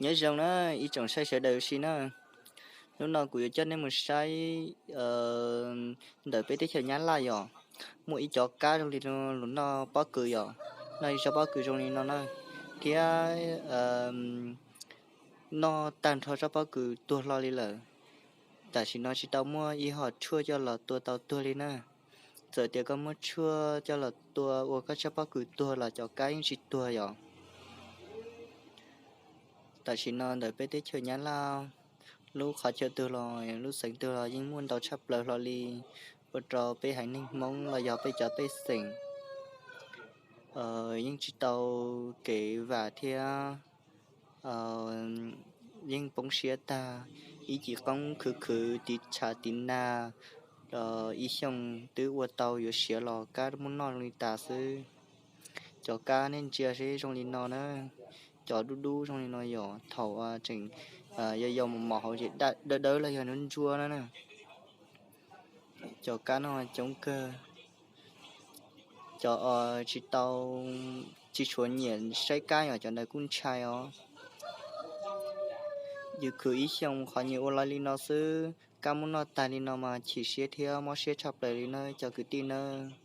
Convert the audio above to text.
Nyob zoo na ib tsoom saib sawv daws ua si na. Hnub no kuv yuav coj nej mus saib ntawm peb teb chaws Nyab Laj yom, muaj ib cov kab zoo li lus noj pob kws yom, noj ib tsob pob kws zoo li no na, thiab noj tag nrho tsob pob kws tuag hlo li lawm. Tam sim no tsis tau muaj ib hom tshuaj coj los tua tau tuag li na. Txawm tias koj muab tshuaj coj los tua ua koj tsob pob kws tuag los cov kab yeej tsis tuag yom. Tam sim no ntawm peb teb chaws Nyab Laj, lub qhov chaw twg los lub xeev twg los yeej muaj ntau tshaj plaws hlo li, ua rau peb haiv neeg Hmoob los yog peb cov pej xeem yeej tsis tau kev vam thiab yeej poob siab tag. Ib cim qoob khwv khwv tiv tshav tiv nag, ib xyoos twb ua tau yuav siav los kab muab noj li tas xwb. Cov kab nej ntsia seb zoo li no na, cov dub dub zoo li no yog thaum tseem yau yau mos mos hauv ces dawb dawb los yog ntsuab ntsuab na. Cov kab no coob kawg. Cov tsis tau, tsis tshua nyiam saib kab yom, cov ntawd kuj ntshai os. Yus khwv ib xyoos qhov nyias ua li no xwb, kab muab noj tag li no mas chim siab thiab mob siab tshaj plaws li na cov kwv tij nawb.